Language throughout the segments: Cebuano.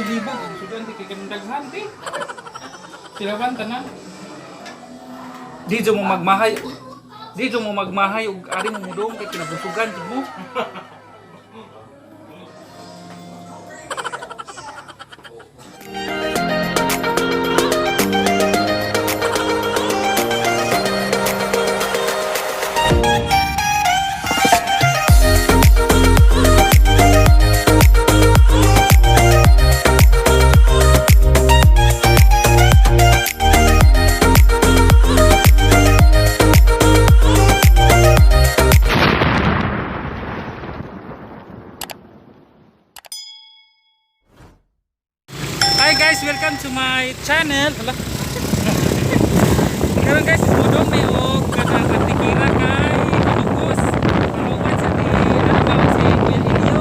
Libog, ang sudan ti kay kanang daghan ti. Silaban tanan. Dito mo magmahay. Dito mo magmahay ug ari mo mudong kay kinabusugan jud mo. Hi guys, welcome to my channel. Hala. Karon guys, mudong mi og kanang antikira kay Manugos. Pauban sa ti ano ba si Kuya Elio.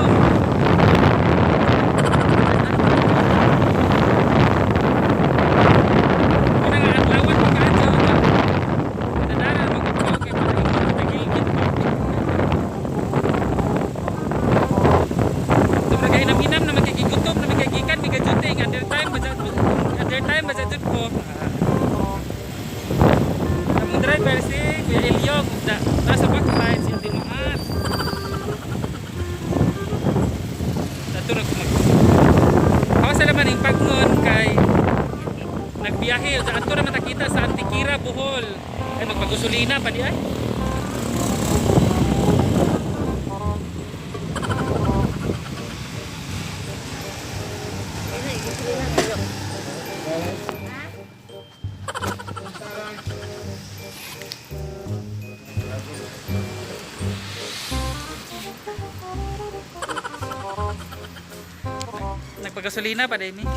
Una nga adlawan magkaadlaw ka. Dadara magugpaw kay para imo tagilgit ba. So nagahinam-hinam na magkikigutom na magkagikan migajuting under time ba jud ko. Among driver si Kuya Elio kung da, nasa back ride si Ate Maat. Dato ra ko mag. Kawa sa laman yung pagngon kay nagbiyahe sa ato ra matakita sa Antikira Bohol. Ay magpagasolina pa di ay. Nagpagasolina pa di ni. Oo.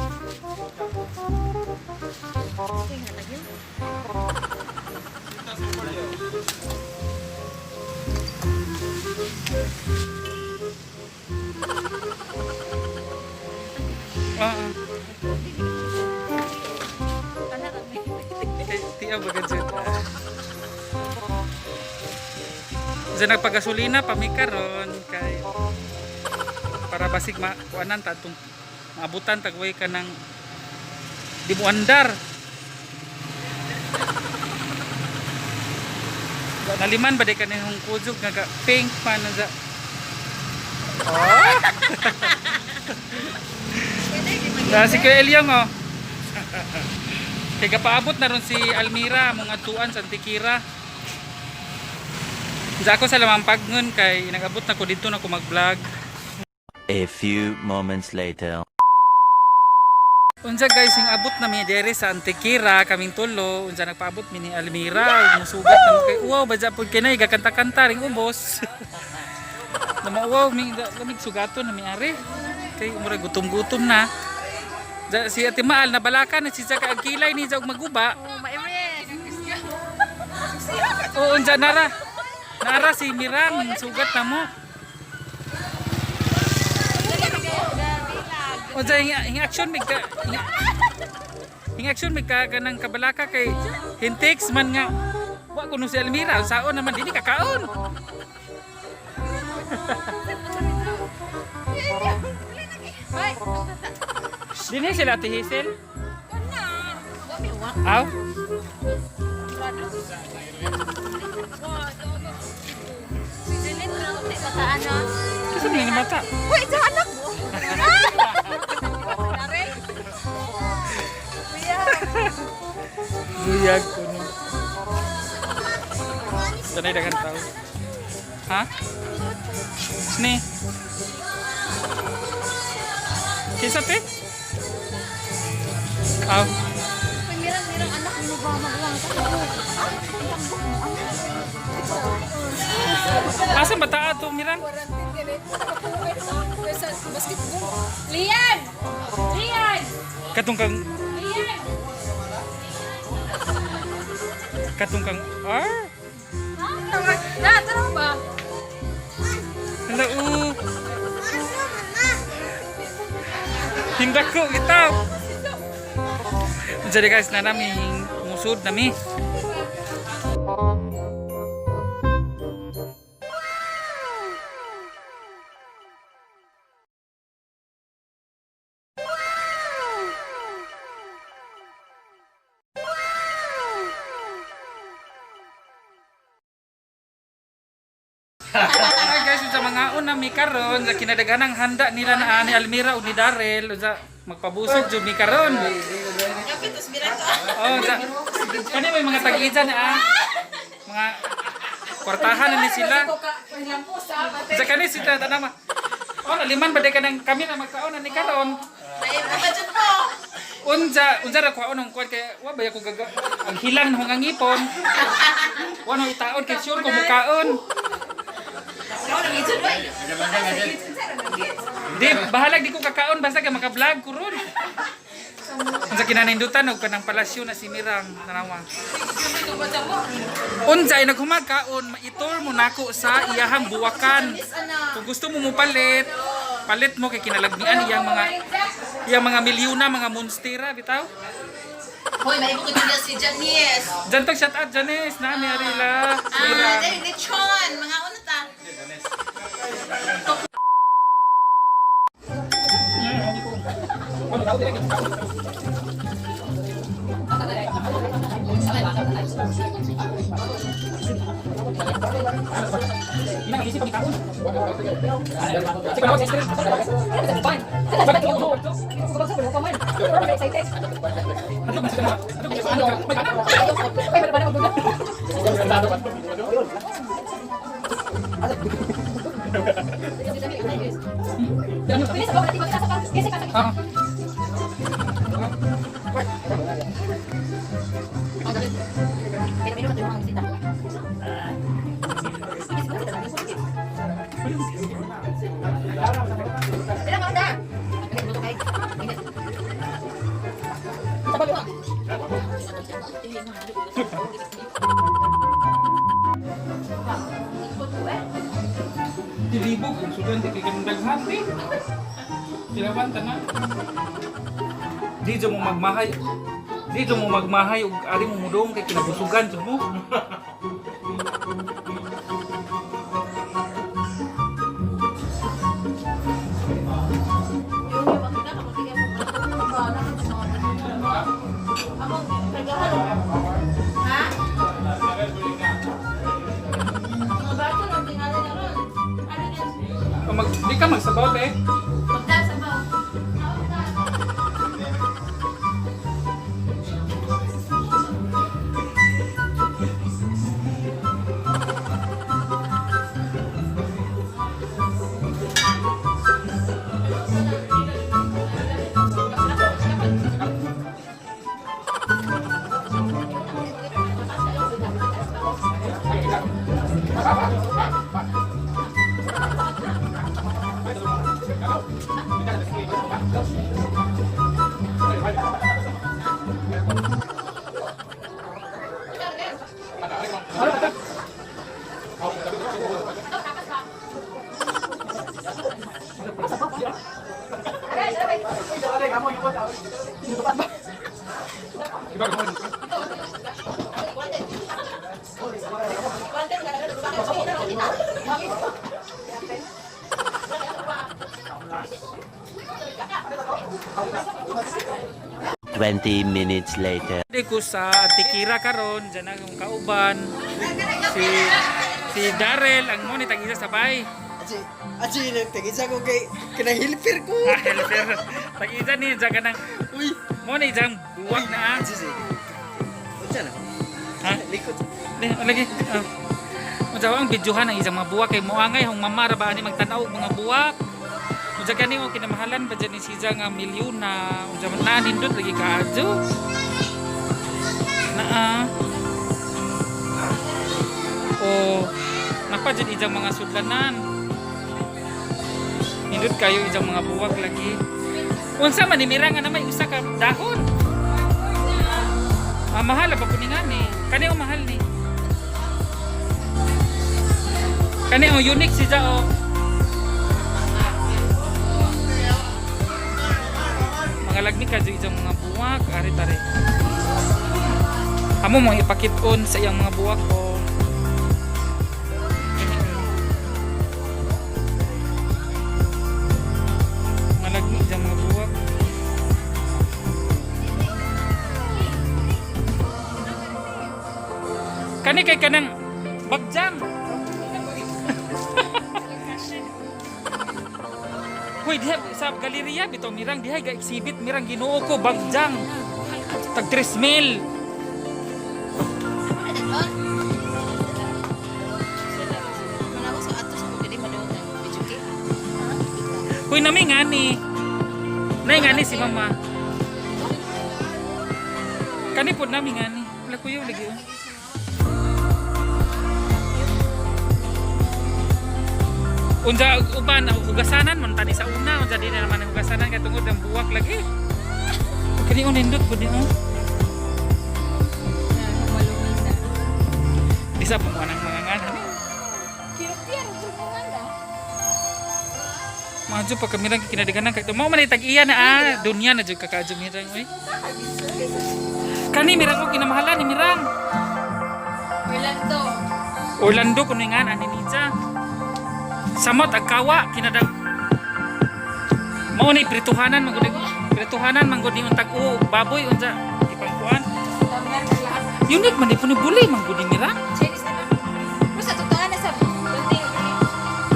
Kay tiya ba jud. Diyan nagpagasolina pa mi karon kay para basig ma kuanan ta atong maabutan tagway ka ng di mo andar. Naliman ba di ka nihong kujog nga ka pink pa na sa. Oh! Ah, si Kuya Eliong oh. Kay kapaabot na ron si Almira mong atuan sa Antikira. Diyan ako sa lamang pagnon kay nag-abot na ko dito na ko mag-vlog. A few moments later. Unsa guys, yung abot na mi dere sa Antikira, kaming tulo, unsa nagpaabot mi ni Almira, ug musugat na mo kay wow, badya pud kinay gakanta-kanta ring ubos. Na mauwaw mi lamig sugaton na mi ari. Kay murag gutom-gutom na. Si Ate Maal nabalaka na si Zaka ang kilay ni og maguba. Oh, mairis. Oo, unsa nara. Nara si Mirang sugat na mo. Unsa ing action mig ka ing action mig ka kanang kabalaka kay hintex man nga wa kuno si Almira unsaon naman dinhi kakaon. Ay, Dinhi sila Ate Hazel. Aw. Si Jeanette na ulit ano? Kasi ni bata. Wait, sa anak mo. Buyag kuno. Tanay dagan tao. Ha? Ni. Kinsa te? Aw. Mirang-mirang anak mo ba magwang ka? Ah, ang tambok mo anak. Asa bata ato Miran? Basketball. Lian! Lian! Katong kang Lian! katong kang R. Na, tara ba? Hala u. Hindak ko kita. Jadi guys, na nami musud nami. Ay guys, sa mga una mi karon sa kinadaghanang handa nila na ni Almira ug ni Darrell unsa magpabusog jud mi karon. Oh, sa kani may mga tag-ija na ah. Mga kwartahan na ni sila. Sa kani sila tanama. Oh, naliman ba day kanang kami na magkaon na ni karon. Unsa unsa ra kuhaon ang kuan kay wa ba ko gaga ang hilang na ang ngipon. Wa no itaon kay sure ko mukaon. Di bahalag di ko kakaon basta kay maka-vlog ko ron. Unsa kinanindutan og kanang palasyo na si Mirang tanawa. Unsa ay naghumagkaon maitor mo nako sa iyahang buwakan. Kung gusto mo mopalit, palit mo kay kinalagmian iyang mga milyuna, mga monstera bitaw. Hoy, may ibukod din si Janice. Diyan tag shout out Janice, nami Arila. Ah, dahil lechon. Mga una ta. Ah. Dilibog ang sudan di kay kanang daghan di. Kilawan tanan. Di jud mo magmahay. Di jud mo magmahay og ari mo mudong kay kinabusugan jud mo. Ha? Mga bato lang tingali na ron. Ano yan? O mag, di ka magsabaw eh. Magdasabaw. 20 minutes later. Di ko sa Antikira karon, diyan akong kauban. Si si Darrell ang mo ni tag-isa sabay. Achi, achi, nagtagisa ko kay kinahilpir ko. Pero tag-isa ni diyan kanang Uy, mo ni diyang buwag na ah. achi si. Unsa na? Ha? Likod. Di, lagi. Ah. Unsa ang videohan ang isang mga buwak kay moangay hong mama ra ba ani magtan-aw og mga buwak. Unsa kani o kinamahalan ba dyan ni siya nga milyuna, unsa man na nindot lagi kaadyo. Naa. O napa dyan ijang mga sudlanan. Nindot kayo ijang mga buwak lagi. Unsa man ni Mira nga na may usa ka dahon. Ah, mahal pa kuningan ni. Kani o mahal ni. Kani o unique siya o. Mga lagmi ka dyan mga buwak, ari tari. Amo mo ipakit-on sa iyang mga buwak o. Mga lagmi dyan mga buwak. Kani kay kanang bagjam. Hoy, diha sa galeriya bitaw, Mirang, diha ga exhibit, Mirang, Ginoo ko, bagjang. Tag 3 mil. Manawa sa ato sa kung madungan. Medyo kay. Hoy, nami ngani. Nay ngani si mama. Kani pod nami ngani. Wala kuya lagi oh. Unsa uban ang hugasanan man tani sa una, unsa di na naman ang hugasanan kay tungod ang buwak lagi. Kani oh, nindot pud ni oh. Di sa pumuha ng mga nganan. Mga pa kami lang kinadiganan kay mao man tag iya na ah, dunya na jud kakaadyo, Mirang, oy. Kani, Mirang, ko kinamahalan ni Mirang. Orlando. Orlando kuno nga ani niya. Samot agkawa kinadag. Mao ni prituhanan man gud, prituhanan man gud ni untag o baboy unsa ipangkuan. Unique man di po ni buli man gud ni Mirang. Chinese na. Pero sa totoo na sa building.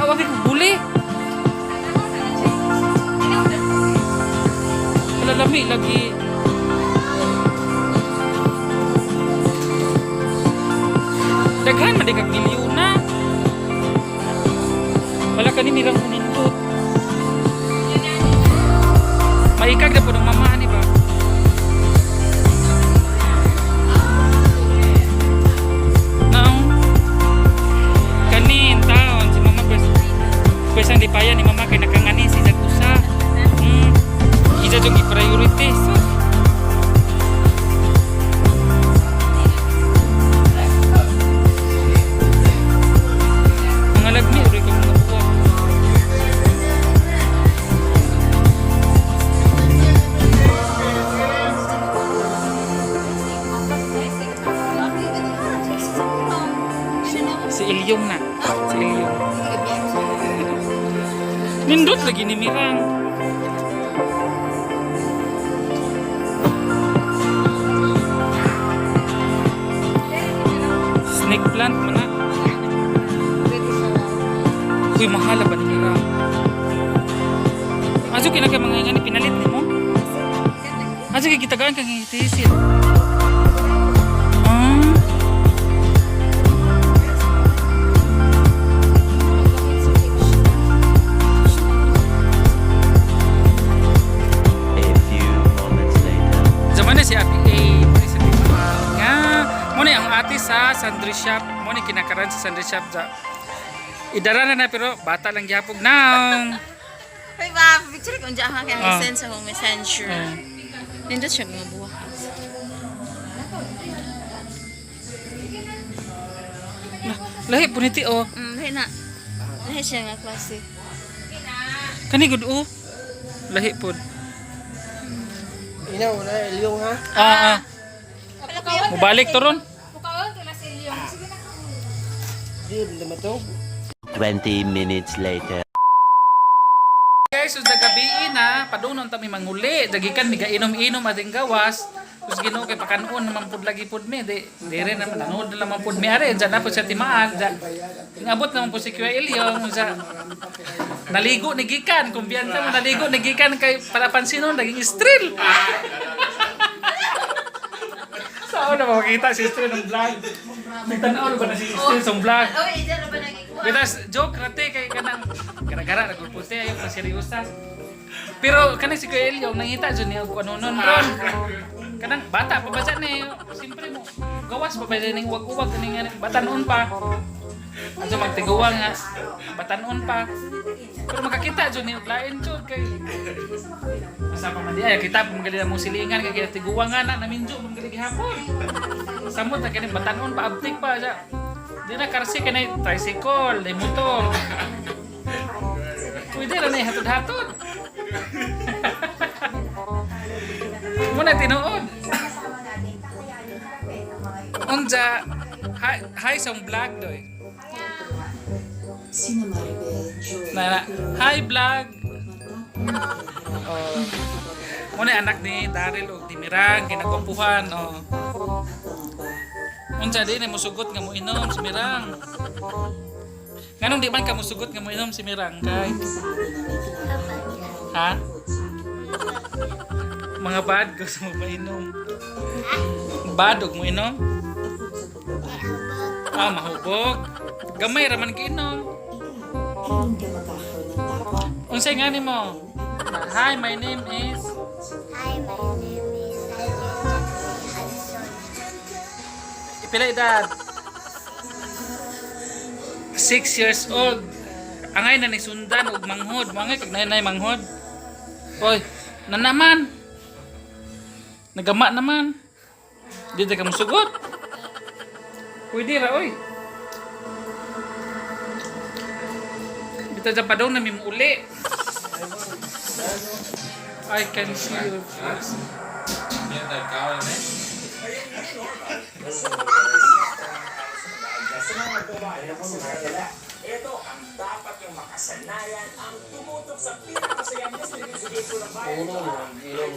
Awag ko buli. Alalami lagi. Daghan man di kag milyona. Wala ka ni Mirang unindot. Maikag na po ng mama ni ba? Naong kanin taon si mama pwes pwes ang dipaya ni mama kay nakangani si Jagusa. Isa jung i-priority. So, mga lagmi uri ka mga buwak. Si Ilyong na. Si Ilyong. Nindot lagi ni Mirang. Snake plant man na. Uy, mahal ba ni Mirang? Aso kina kay mga ingani pinalit nimo? Aso kay gitagaan kang hitisit. Ah. A few moments later. Zaman na si Ate A, mo ni si Ate nga mo ni ang ate sa sundry shop, mo ni kinakaran sa sundry shop ja. Idara na na pero bata lang gihapon now. Hoy ba, picture ko diyan ha kay Ah. send sa home messenger. Nindot siya mga buwak. Lahi puniti oh. Lahi na. Lahi siya nga klase. Kani gud oh. Lahi pod. Ina una ilyong ha. Ah ah. Mubalik to ron. Di naman to. 20 minutes later. Guys, so sa gabi na, padunon ta mi manguli. Dagikan mi gainom-inom ating gawas. Tapos Ginoo kay pakanon naman pud lagi pud mi. Di dire naman nanood na naman pud mi are. Diyan na pud sa timaan. Diyan. Ingabot naman pud si Kuya Ilyong sa naligo ni gikan, kumpiyansa mo naligo ni gikan kay para pansinon naging istril. Saan na makita si Istril ng vlog? Nagtanaw na ba na si Istril sa vlog? Oy, diyan na ba nagikuha? Bitas joke rate kay kanang gara-gara nagpulpulte ayo pa seryosa. Pero kanang si Kuya Elio nangita jud niya og ano nun ron. Kanang bata pa ba siya ni siyempre mo gawas pa ba siya ning uwag-uwag kaning nga bata noon pa. Ano magtiguang nga bata noon pa. Pero makakita jud niya og lain jud kay Asa pa man di ay kita pa magali na mong silingan kay kinatiguang nga na naminjo pa magali gihapon. Samot na kini batanon pa abtik pa siya. Di na karsi kini tricycle, di motor. Pwede ra na hatod-hatod. Muna tinuod. Unja, hi, hi sa vlog doy. Sina Maribel, Joy, Na, na, hi vlog. Oh. Muna anak ni Daryl og ni Mirang kinagwapuhan oh. Unsa di ni musugot nga moinom si Mirang. Nganong di man ka musugot nga moinom si Mirang kay sa atin na may kinalaman. Ha? Mga bad, gusto mo ba inom? Bad, og mo inom? Ah, mahubog. Gamay raman giinom. Unsay nga nimo? Hi, my name is. Hi, my name is Alvin Hudson. Pila edad? 6 years old. Angay na ni sundan og manghod. Mangay kag nay manghod. Oy, nanaman. Nagama naman. Di ta ka musugot. Pwede ra oy. Bitaw dyan pa daw na uli. I can see your face.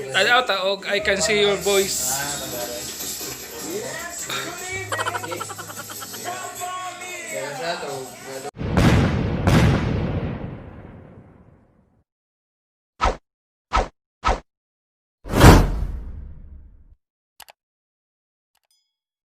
Tanaw taog, I can see your voice.